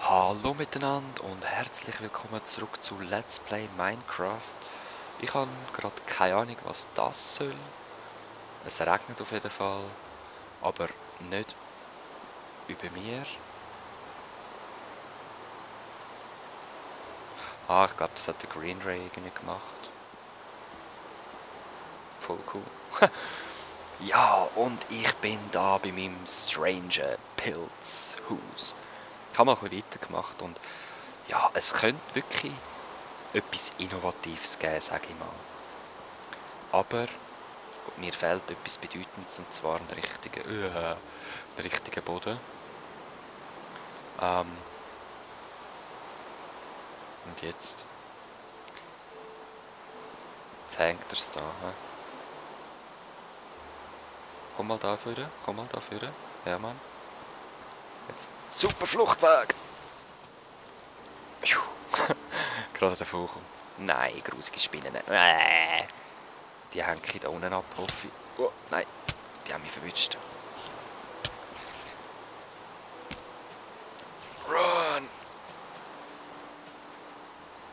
Hallo miteinander und herzlich willkommen zurück zu Let's Play Minecraft. Ich habe gerade keine Ahnung, was das soll. Es regnet auf jeden Fall, aber nicht über mir. Ah, ich glaube, das hat der Green Ray irgendwie gemacht. Voll cool. Ja, und ich bin da bei meinem strangen Pilzhaus. Ich habe mal ein bisschen weitergemacht und ja, es könnte wirklich etwas Innovatives geben, sage ich mal. Aber mir fehlt etwas Bedeutendes, und zwar einen richtigen Boden. Und jetzt hängt er es da. He? Komm mal da vorne, komm mal da vorne. Ja, Mann. Jetzt. Super Fluchtweg! Gerade davor kommen. Nein, grusige Spinnen. Die hängen da unten ab, hoffe ich. Oh, nein, die haben mich verwünscht. Run!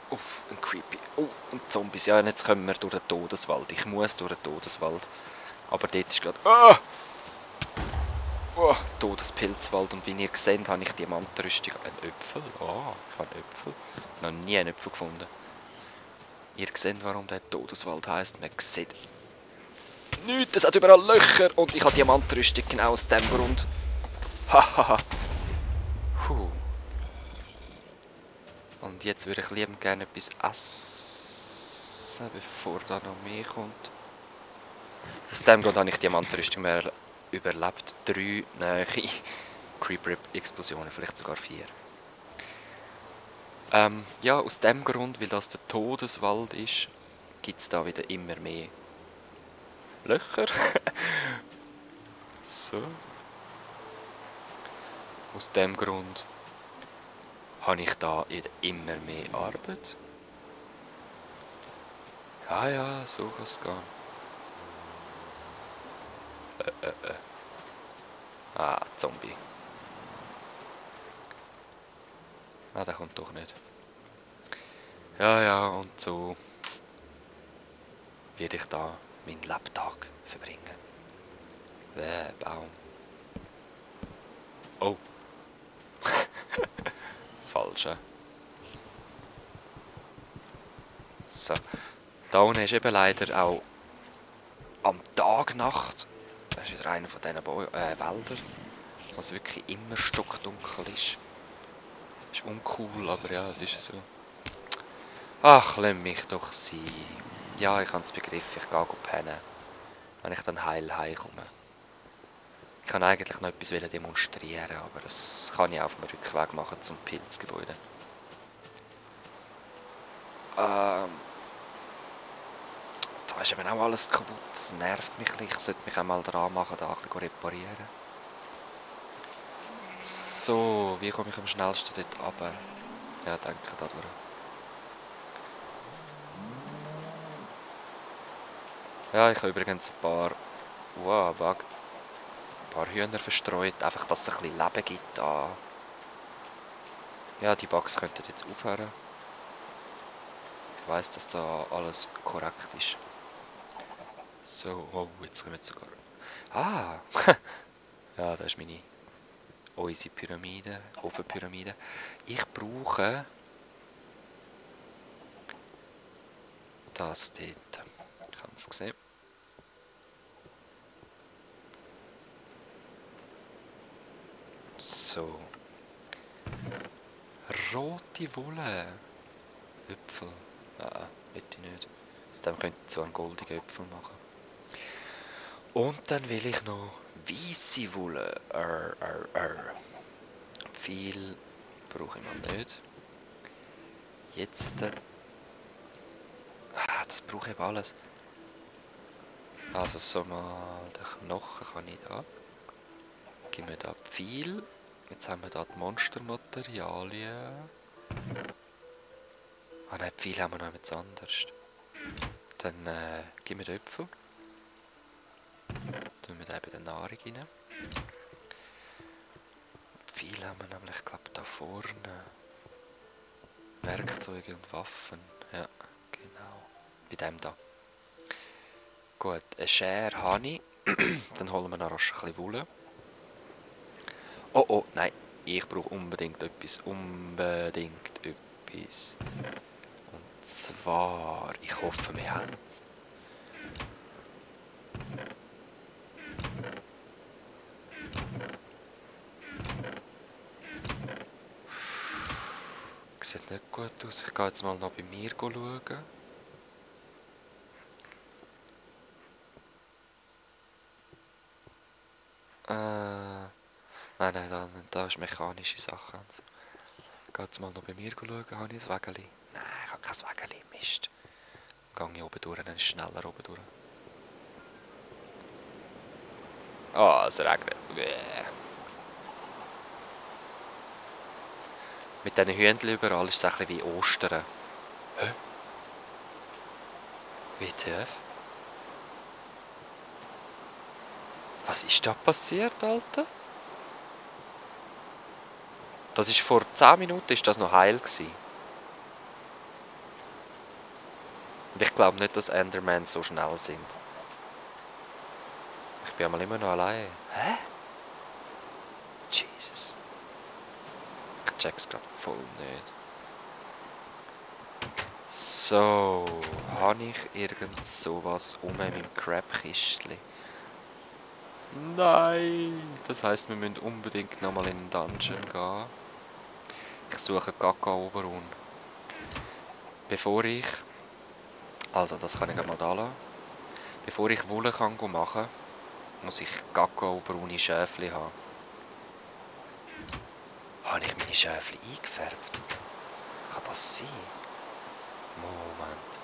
Uff, ein Creepy. Oh, und Zombies. Ja, und jetzt kommen wir durch den Todeswald. Ich muss durch den Todeswald. Aber dort ist gerade... Ah! Oh, Todespilzwald. Und wie ihr seht, habe ich Diamantenrüstung. Ein Äpfel? Oh, ich habe einen Äpfel. Noch nie einen Äpfel gefunden. Ihr seht, warum der Todeswald heisst. Man sieht nichts. Es hat überall Löcher. Und ich habe Diamantenrüstung genau aus dem Grund. Hahaha. Und jetzt würde ich liebend gerne etwas essen, bevor da noch mehr kommt. Aus dem Grund habe ich Diamantenrüstung mehr überlebt. 3 neue Creeper-Explosionen, vielleicht sogar 4. Ja, aus dem Grund, weil das der Todeswald ist, gibt es da wieder immer mehr Löcher. So. Aus dem Grund habe ich da immer mehr Arbeit. Ja, so kann es gehen. Ah, Zombie. Ah, der kommt doch nicht. Ja, und so werde ich da meinen Lebtag verbringen. Baum. Oh. Falsch. So. Da unten ist eben leider auch am Tag Nacht. Das ist wieder einer von diesen Wäldern, wo es wirklich immer stockdunkel ist. Ist uncool, aber ja, es ist so. Ach, lass mich doch sein. Ja, ich habe es begriffen, ich gehe pennen, wenn ich dann heil heimkomme. Ich kann eigentlich noch etwas demonstrieren, aber das kann ich auf dem Rückweg machen zum Pilzgebäude. Da ist eben auch alles kaputt, das nervt mich nicht. Ich sollte mich auch mal dran machen, da ein bisschen reparieren. So, wie komme ich am schnellsten dort runter? Ja, denke da durch. Ja, ich habe übrigens ein paar... Wow, Bug. Ein paar Hühner verstreut, einfach, dass es ein bisschen Leben gibt da. Ja, die Bugs könnten jetzt aufhören. Ich weiss, dass da alles korrekt ist. So, oh, jetzt kommen wir sogar... Ah! Ja, das ist unsere Pyramide, Ofenpyramide. Ich brauche... das dort. Ich habe es gesehen. So. Rote Wolle. Äpfel. Ah, will ich nicht. Aus dem könnte ich so einen goldigen Äpfel machen. Und dann will ich noch weiße Wolle. Viel brauche ich mal nicht. Jetzt... das brauche ich alles. Also so mal den Knochen kann ich da. Geben wir da viel. Jetzt haben wir da die Monstermaterialien. Ah nein, viel haben wir noch etwas anderes. Dann geben wir den Äpfel. Tun wir da eben die Nahrung rein. Viel haben wir nämlich, glaube ich, da vorne. Werkzeuge und Waffen. Ja, genau. Bei dem da. Gut, eine Schere habe ich. Dann holen wir noch rasch ein bisschen Wolle. Oh, oh, nein. Ich brauche unbedingt etwas. Unbedingt etwas. Und zwar, ich hoffe, wir haben es. Sieht nicht gut aus. Ich gehe jetzt mal noch bei mir schauen. Nein, da ist mechanische Sachen. Und so. Ich gehe jetzt mal noch bei mir schauen. Habe ich ein Wägeli? Nein, ich habe kein Wägeli. Mist. Gehe ich oben durch, dann ist schneller oben durch. Ah, es regnet. Mit diesen Hühnchen überall ist es ein bisschen wie Ostern. Hä? WTF? Was ist da passiert, Alter? Das ist vor 10 Minuten ist das noch heil gewesen. Und ich glaube nicht, dass Endermen so schnell sind. Ich bin einmal immer noch allein. Hä? Jesus. Ich check's gerade voll nicht. So, habe ich irgend sowas in meinem Crab-Kistchen? Nein! Das heisst, wir müssen unbedingt nochmal in den Dungeon gehen. Ich suche Kakao-Braune. Bevor ich... Also, das kann ich mal da lassen. Bevor ich Wolle kann machen, muss ich Kakao-braune Schäfchen haben. Habe ich meine Schäfchen eingefärbt? Kann das sein? Moment.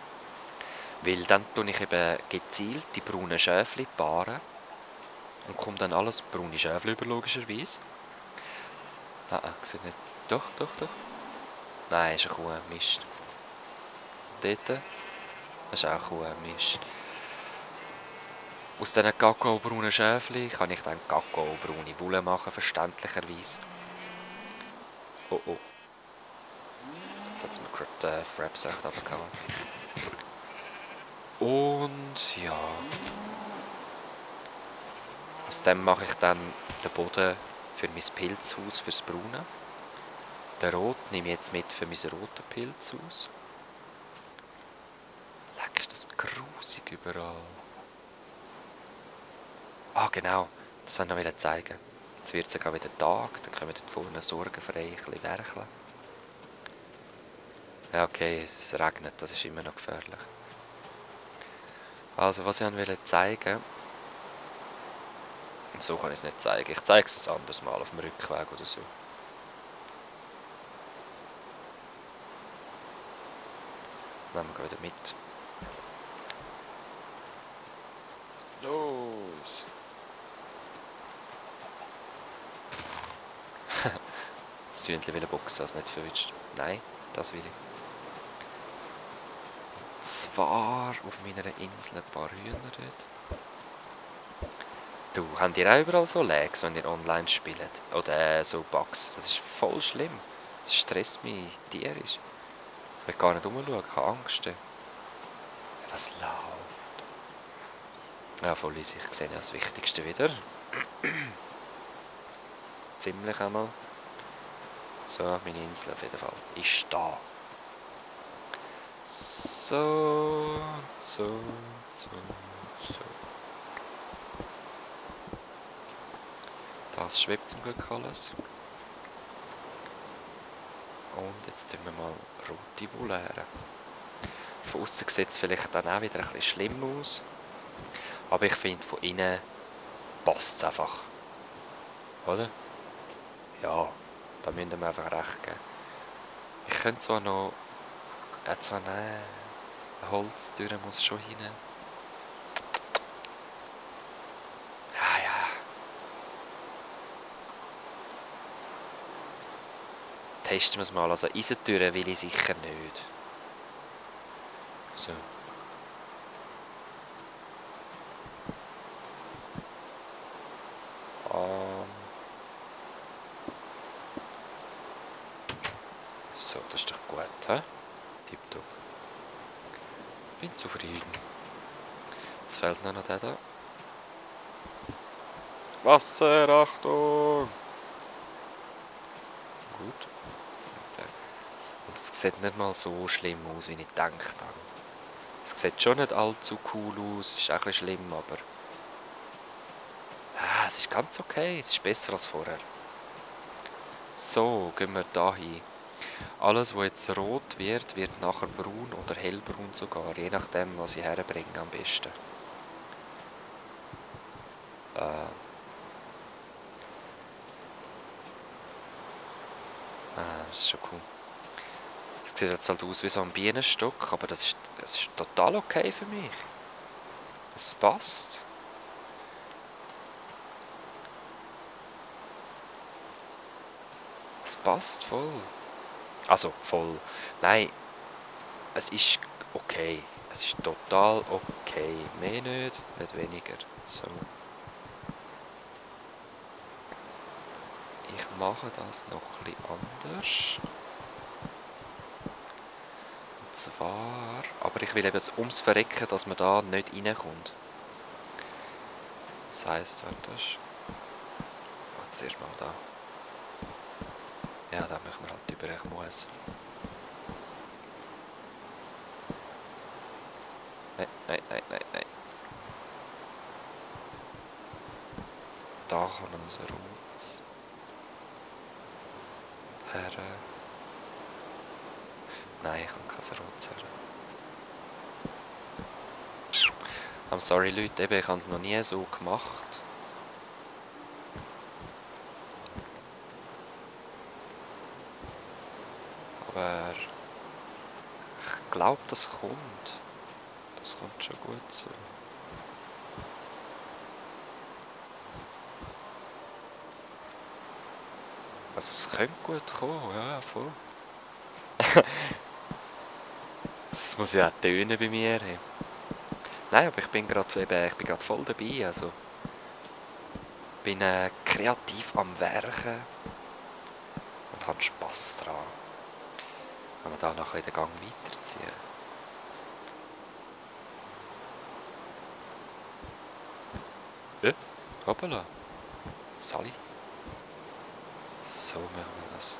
Weil dann tue ich eben gezielt die braunen Schäfchen paaren. Und kommt dann alles braune Schäfchen über, logischerweise. Sieht nicht. Doch. Nein, ist eine Kuh, Mist. Dort. Das ist auch eine Kuh, Mist. Aus diesen kakaobraunen Schäfchen kann ich dann kakaobraune Wolle machen, verständlicherweise. Oh. Jetzt hat es mir gerade Fraps recht runtergehauen. Und ja. Aus dem mache ich dann den Boden für mein Pilzhaus, fürs Braune. Den Rot nehme ich jetzt mit für mein rotes Pilzhaus. Leck, ist das grusig überall. Ah, genau. Das wollte ich noch zeigen. Jetzt wird es sogar wieder Tag. Dann können wir dort vorne sorgenfrei ein bisschen werkeln. Ja, okay, es regnet. Das ist immer noch gefährlich. Also, was ich wollte zeigen. So kann ich es nicht zeigen. Ich zeige es ein anderes Mal auf dem Rückweg oder so. Nehmen wir wieder mit. Los! Das Hühnchen will boxen, also nicht verwünscht. Nein, das will ich. Zwar auf meiner Insel ein paar Hühner dort. Du, habt ihr auch überall so Lags, wenn ihr online spielt? Oder so Bugs? Das ist voll schlimm. Das stresst mich tierisch. Ich will gar nicht rumschauen, ich habe Angst. Was läuft? Ja, voll easy. Ich sehe ja das Wichtigste wieder. Ziemlich einmal. So, meine Insel auf jeden Fall ist da. So. Das schwebt zum Glück alles. Und jetzt tun wir mal rote Wolle her. Von außen sieht es vielleicht dann auch wieder ein bisschen schlimm aus. Aber ich finde, von innen passt es einfach. Oder? Ja, da müssen wir einfach recht geben. Ich könnte zwar noch... nein, eine Holztür muss schon rein. Ja. Testen wir es mal. Also Eisentüren will ich sicher nicht. So. So, das ist doch gut, hä? Tipptopp. Bin zufrieden. Jetzt fehlt nur noch der da. Wasser, Achtung! Gut. Und es sieht nicht mal so schlimm aus, wie ich gedacht habe. Es sieht schon nicht allzu cool aus, ist auch ein bisschen schlimm, aber... es ist ganz okay, es ist besser als vorher. So, gehen wir da hin. Alles, was jetzt rot wird, wird nachher braun oder hellbraun sogar, je nachdem, was ich herbringe am besten. Das ist schon cool. Es sieht jetzt halt aus wie so ein Bienenstock, aber das ist total okay für mich. Es passt. Es passt voll. Also, voll. Nein, es ist okay. Es ist total okay. Mehr nicht weniger. So. Ich mache das noch ein bisschen anders. Und zwar... Aber ich will eben jetzt ums Verrecken, dass man da nicht reinkommt. Das heisst, warte, zuerst mal da. Ja, da machen wir halt über ich muss. Nein. Da kann unser rotes her. Nein, ich kann kein rotes her. I'm sorry Leute, eben, ich habe es noch nie so gemacht. Aber ich glaube, das kommt. Das kommt schon gut so. Also es könnte gut kommen, ja, voll. Das muss ja auch tönen bei mir. Hey. Nein, aber ich bin gerade voll dabei, also bin kreativ am Werken und habe Spass dran. Wenn wir da nachher den Gang weiterziehen. Hoppala. Sally. So machen wir das.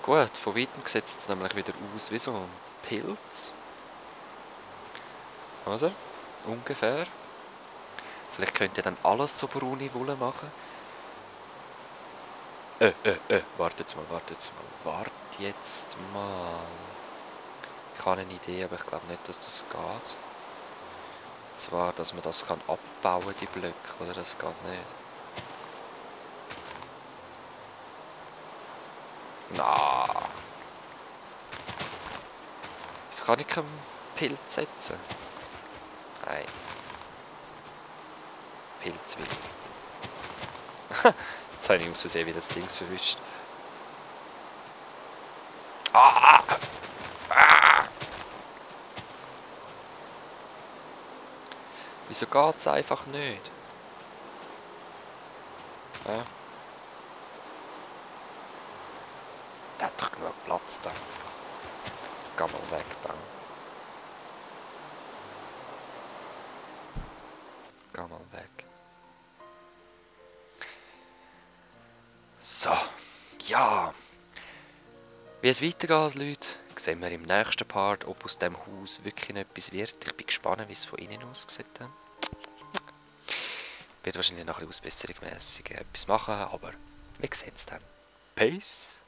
Gut, von weitem sieht es nämlich wieder aus wie so ein Pilz. Oder? Ungefähr. Vielleicht könnt ihr dann alles so braune Wolle machen. Warte jetzt mal. Ich habe eine Idee, aber ich glaube nicht, dass das geht. Und zwar, dass man das abbauen kann, die Blöcke, oder? Das geht nicht. Na. Wieso kann ich keinen Pilz setzen? Nein. Pilz will ich. Jetzt habe ich aus Versehen wieder das Ding verwischt. Wieso geht es einfach nicht? Ja. Der hat doch genug Platz da. Geh mal weg, Baum. Geh mal weg. So. Ja. Wie es weitergeht, Leute, sehen wir im nächsten Part, ob aus dem Haus wirklich noch etwas wird. Ich bin gespannt, wie es von innen aussieht. Wird wahrscheinlich noch ein bisschen ausbesserungsmässig etwas machen, aber wir sehen es dann. Peace!